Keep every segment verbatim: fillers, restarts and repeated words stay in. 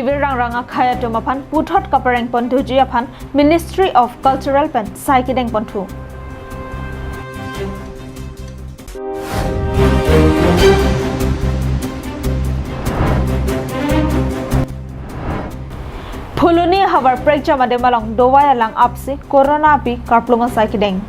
Virrangrang akhei atum aphan puthot kapareng ponthuji aphan Ministry of Cultural pen sai kedeng ponthu. Phuloni havar prekjam adim along dovai alang apsi corona api karplung asai kedeng.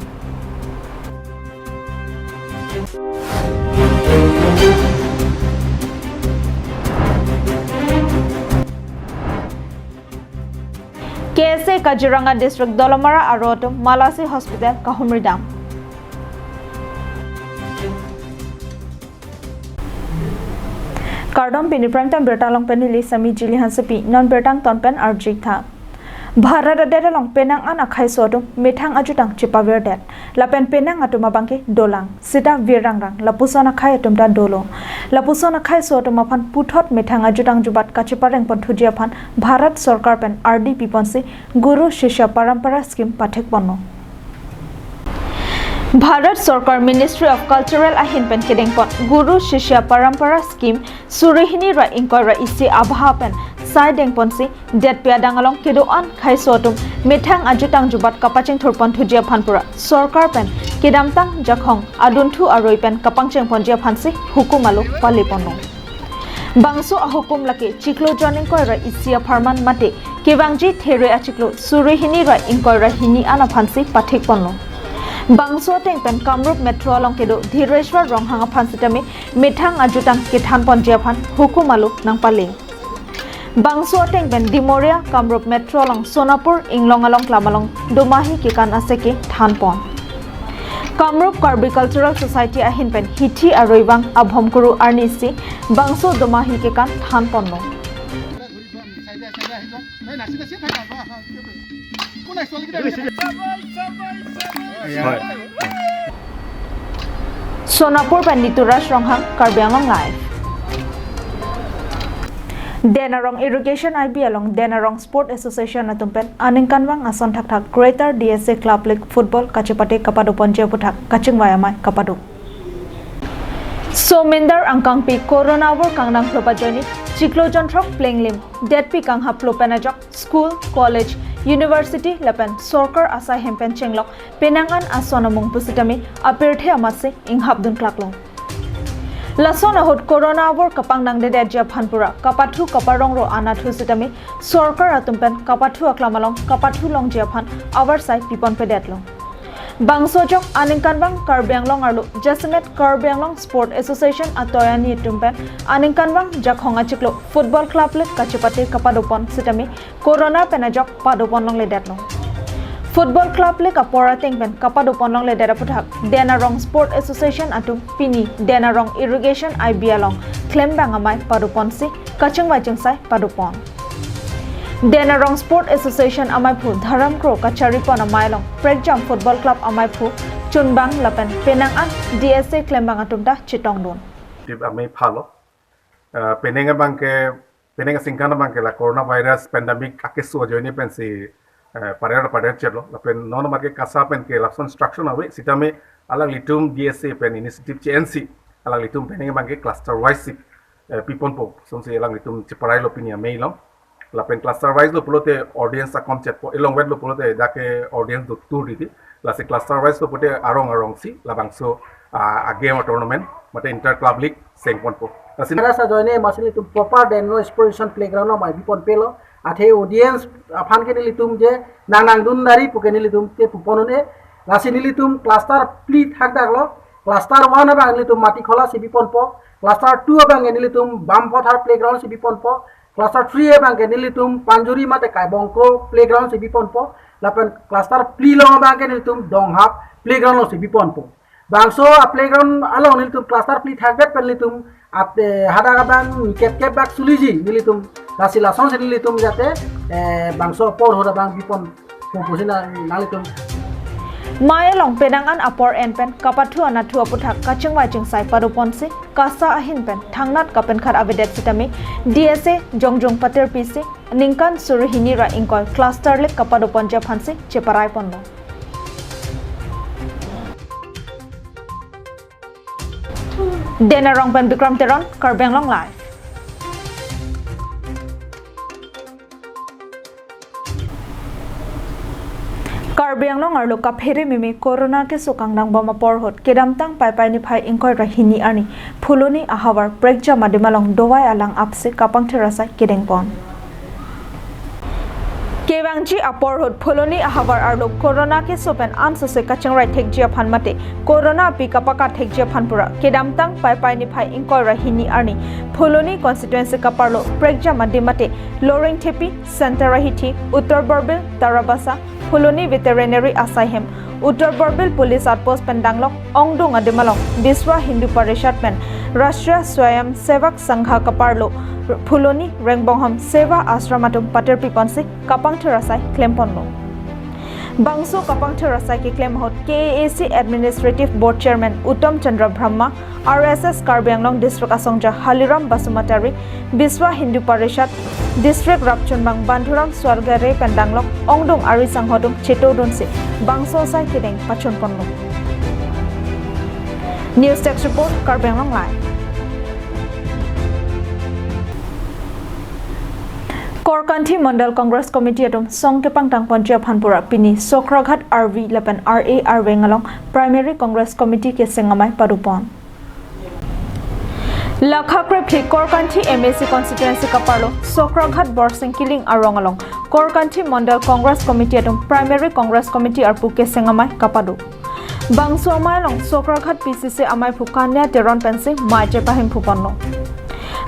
K S A Kaziranga District Dolamara aro atum Malasi Hospital kahumri dam. Kardom, pini Prime Time birta along pen neli Sami Jili Hansepi, non birta angton pen arju-ik tha. Bharat adet along penang an akhei aso atum methang ajutang chepavirdet. Lapen penang atum abangke dolang, seta virrangrang, lapuson akhei atum ta dolo. Lapuson akhei aso atum aphan puthot methang ajutang jubat kachepareng ponthuji aphan Bharat Sorkar pen ardi piponsi Guru Shishya Parampara Scheme pathek ponlo. Bharat Sorkar Ministry of Cultural ahin pen kedeng pon Guru Shishya Parampara Scheme suri hini ra ingkoi ra isi abha pen sai deng ponsi detpi adang along kedo-an khei aso atum methang ajutang jubat kapachingthur ponthuji aphan pura sorkar pen kedamtang jakhong adunthu aroi pen kapangcheng ponji aphansi hukum alo pale ponlo. Bangso ahukum lake chiklo jon ingkoi ra isi apharman mate kevangji there achiklo suri hini ra ingkoi ra hini an aphansi pathek ponlo. Bangso ateng pen Kamrup Metro along kedo Dhireshwar Ronghang aphan sitame methang ajutang kethan ponji aphan hukum alo nangpale. Bangso ateng pen Dimoria Kamrup Metro along Sonapur Inglong along klam along domahi kekan aseke than pon. Kamrup Karbi Cultural Society ahin pen hithi aruivang abhomkuru arnisi bangso domahi kekan than ponlo. Sonapur pen Nituraj Ronghang, Karbi Anglong Live. Den Arong Irrigation I B along Den Arong Sport Association atum pen aningkanvang ason thakthak Greater D S A Club League Football kachepate kapado ponji aputhak kachingvai amei kapado. Somindar angkangpi corona avur kangdang phlop ajoine chiklo jon throk plenglim detpi kanghap phlop pen ajok school, college, university lapen sorkar asai hem pen chenglok penang an ason amung pusitame apirthe amatsi inghap dun klaklo. Lason ahut corona avur kapangdang dedetji aphan pura kapathu kaparong ro anatthu sitame sorkar atum pen kapathu aklam along kapathu longji aphan avarsai pipon pedetlo. Bangso ajok aningkanvang Karbi Anglong arlo jasemet Karbi Anglong Sport Association atoyani atum pen aningkanvang jakhong achiklo Football Club League kachepate kapado pon sitame corona pen ajok pado pon longledetlo. Football Club League apor ateng pen kapado pon longledet aputhak Den Arong Sport Association atum pini Den Arong Irrigation I B along klembang amei pado ponsi kachingvai chingsai pado pon. Den Arong Sport Association ameiphu Dharam Kro kachari pon amei along prekjam Football Club ameiphu chunbang lapen penang an D S A klembang atum ta chetongdun. Tip amei phalo. Eh, penang abangke, penang asingkan abangke la coronavirus pandemic akeso ajoine pensi, eh, parer parer chelo. Lapen non abangke KASA pen ke lason instruction ave, sitame alanglitum D S A pen initiative che-ensi alanglitum penang abangke cluster wise si, eh, piponpo, sonsi alanglitum cheparailo pini amei along. Lapen cluster wise lo pulote audience akom chetpo, elongvet lo pulote dak ke audience dotur titi. Lasi cluster wise lo pulote arong arong si labangso, ah, a game tournament mate inter club league sengponpo. Lasi Kara sa joine masi nelitum proper Den Arong Sports Playground amei biponpelo. Athe audience aphan ke nelitum je nang nangdun dari puke nelitum ke pupon un-e. Lasi nelitum cluster phli thakdaklo. Cluster one abang nelitum Matikhola si biponpo. Cluster two abang nelitum Bampathar Playground si biponpo. Cluster three abangke nelitum Panjuri mate Kaibongkro playground si biponpo. Lapen cluster phli along abangke nelitum Donghap playground along si biponpo. Bangso a playground along nelitum cluster phli thakdet pen nelitum ate hadak abang kep kep bak suliji nelitum, lasi lasonsi nelitum jate, eh, bangso apor ahut abang bipon pusi na nanglitum. Mei along penang an apor en pen kapathu anatthu aputhak kachingvai chingsai pado ponsi KASA ahin pen thangnat kapenkhat avedet sitame D S A jongjung patirpi si ningkan suri hini ra ingkoi cluster league kapado ponji aphansi cheparai ponlo. Den Arong pen Bikram Teron, Karbi Anglong Live. Karbi Anglong arlo kaphere meme corona keso kangdang bom apor ahut kedamtang Paipai niphai ingkoi ra hini arni Phuloni ahavar prekjam adim along dovai alang apsi kapangthir asai kedengpon. Kevangji apor ahut Phuloni ahavar arlo corona keso pen ansose kachingrai thekji aphan mate corona api kapakat thekji aphan pura kedamtang Paipai niphai ingkoi ra hini arni Phuloni constituency kaparlo prekjam adim mate Loringthepi, Santa Rahithi, Uttar Borbil, Tarabasa, Phuloni Veterinary asaihem, Uttar Borbil Police Outpost pen danglok ongdung adim along Biswa Hindu Parishad pen Rashtriya Swayamsevak Sangha kaparlo Phuloni Rengbonghom Seva Ashram atum patirpiponsi kapangthir asai klemponlo. Bangso kapangthir asai keklem ahut K A A C Administrative Board Chairman Uttam Chandra Brahma, R S S Karbi Anglong District asongja Haliram Basumatary, Biswa Hindu Parishad District rapchunbang Bandhuram Swargare pen danglok ongdung ari sangho atum chetodunsi bangso asai kedeng pachunponlo. News Desk Report, Karbi Anglong Live. Korkanthi Mandal Congress Committee atum song kepangtangponji aphan pura pini Sokraghat R V lapen R A arveng along Primary Congress Committee keseng amei padopon. Lakha krepthi Korkanthi M A C constituency kaparlo Sokraghat Borsing Kiling arong along Korkanthi Mandal Congress Committee atum Primary Congress Committee arpu keseng amei kapado. Bangso amei along Sokraghat P C C ameiphu Kanya Teron pensi mei chepahemphuponlo.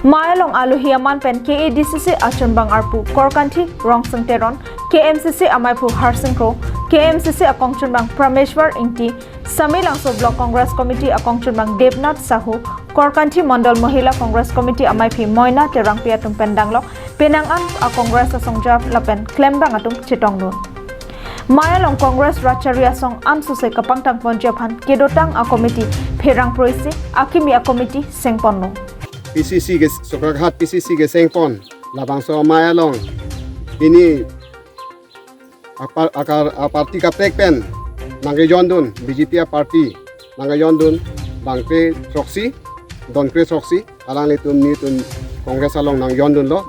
Mei along alohi aman pen K A D C C achunbang arpu Korkanthi Rongsing Teron, K M C C ameiphu Harsing Kro, K M C C akongchunbang Prameshwar Ingti, Samelangso Block Congress Committee akongchunbang Debnath Sahu, Korkanthi Mandal Mahila Congress Committee ameiphi Moina Terangpi atum pen danglok penang an a Congress asongja lapen klembang atum chetongdun. Mei along Congress rat chari asong ansose kapangtangponji aphan kedotang a committee pherang proisi akimi a committee sengponlo. P C C ke Sokraghat P C C kesengpon labangso amei along pini apar akar aparty kaprek pen nangkejondun B J P aparty nangkejondun bangkre throksi, donkre throksi, alanglitum nelitum Congress along nangjondunlo.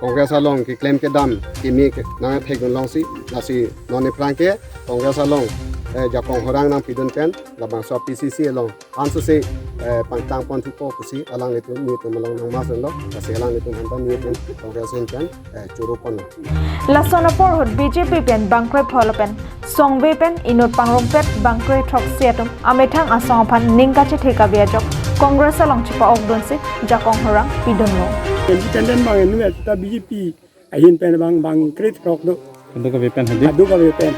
Congress along keklem kedam kimi ke nangthekdun longsi, lasi non aphrang ke Congress along, eh, jakong horang nangpidun pen labangso P C C along ansose, eh, pangtangponthupo pusi alanglitum nelitum along nangmasdunlo, lasi alanglitum aphan ta nelitum Congress ahin pen, eh, choro ponlo. Lason apor ahut B J P pen bangkrepho lapen songve pen inut pangrumpet bangkre throksi atum amethang asong aphan ning kachethe kave ajok Congress along chepa-okdunsi jakong horang pidunlo. Independent bang enu ta B J P ahin pen bang bangkre throk do. Kadokave pen hadi. Kadokave pen.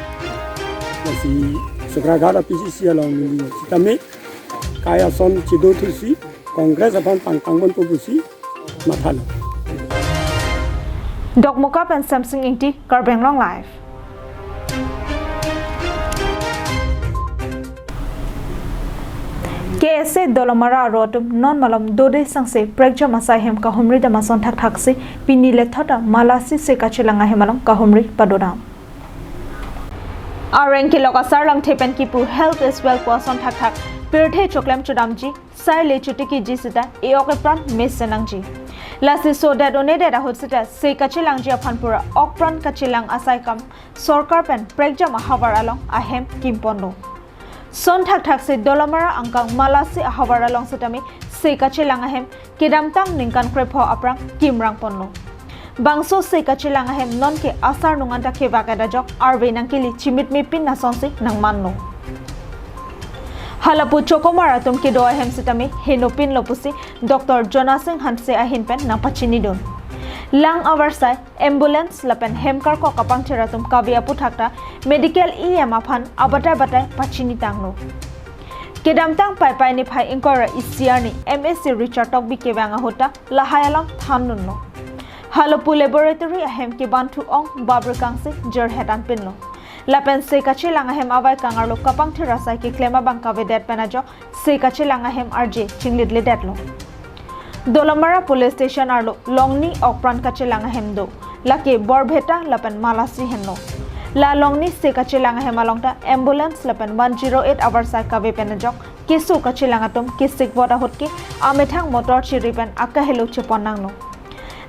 Lasi Sokraghat a P C C along neli sitame kai ason chedothusi Congress aphan pangtangponpo pusi mathalo. Dokmoka pen Samsing Ingti, Karbi Anglong Live. K S A Dolamara aro atum non malom dode sangse prekjam asaihem kahumri dam ason thakthaksi pini lethot ta Malasi se kachelang ahem along kahumri padodam. Areng kelok asar lamthe pen kipu health is wealth pu ason thakthak pirthe choklem chodamji, sai le chotikiji sita e-ok epran mesen nangji. Lasi sodet onedet ahut sita se kachelangji aphan pura okpran kachelang asai kam sorkar pen prekjam ahavar along ahem kimponlo. Son thakthaksi Dolamara angkang Malasi ahavar along sitame se kachelang ahem kedamtang ningkan krepho aphrang kimrangponlo. Bangso se kachelang ahem nonke asar nungan ta kevak-et ajok arve nangkeli chimit mepin asonsi nangmanlo. Halapu chokomar atum kedo ahem sitame henopinlo pusi Doctor Jona Singh Hanse ahin pen nangpachinidun. Lang avarsai ambulance lapen hem karkok kapangthir atum kave aphuthak ta medical E M aphan abatai batai pachinitanglo. Kedamtang Paipai niphai ingkoi ra isi arni M A C Richard Tokbi kevang ahut ta lahai alam thandunlo. Halapu laboratory ahem kebanthu ong babrikangsi jirhet anpinlo. Lapen se kachelang ahem avaikang arlo kapangthir asai keklem abang kavedet pen ajok se kachelang ahem arje chinglitledetlo. Dolamara Police Station arlo longni okpran kachelang ahem do. Lake Borbheta lapen Malasi henlo. La longni se kachelang ahem along ta ambulance lapen one zero eight avarsai kave pen ajok keso kachelang atum kesikvot ahut ke amethang motor chiri pen akahelo chepon nanglo.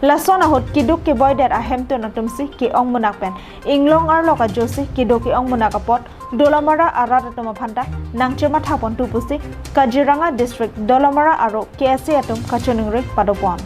Lason ahut keduk keboidet ahemtun atumsi ke-ong munak pen inglong arlok ajosi kedo ke-ong munak apot Dolamara arat atum aphanta nangchematha pontu pusi Kaziranga District Dolamara aro K S A atum kachiningri padopon.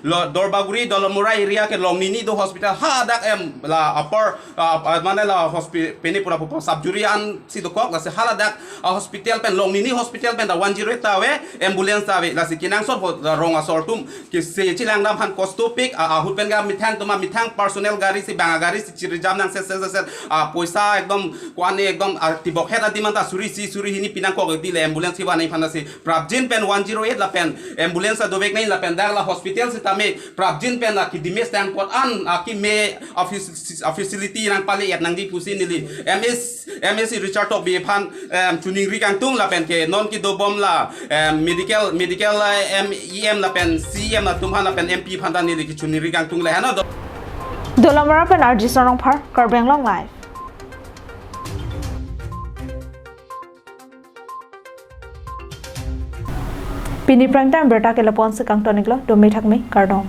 Lo Dorbaguri Dolamara area ke longnini do hospital hadak em la apor ah, ah, mane la hospital pini pura pupo sub juri an si dokok lasi haladak ah, hospital pen longnini hospital pen ta one zero eight ta ave, ambulance ta ave, lasi kenangsot vo la rong asor atum kese chilangdam aphan kosto pik ah, ahut pen ga methang atum amethang personal gari si bang agari si chirijam nang set set set set ah, poisa ekdom ko-an ekdom ah, tibok het adim anta suri isi suri hini pinangkok iti le ambulance kevan aphan si prapjin pen one zero eight lapen ambulance adovek nai lapen dak la hospital sitame prapjin pen la kedimes tang apot an ah, keme office ah, facility nangpale et nangji pusi neli M S M A C Richard Tokbi aphan em, chiningri kangtung lapen ke non kedobom la em, medical medical em, E M lapen C E M atum aphan lapen M P aphan ta neli kachiningri kangtung le hano do. Dolamara pen R J Sarongphar, Karbi Anglong Live. Pini prime time berta ke lapu-an si kangton-iklo, dome thakme, kardom.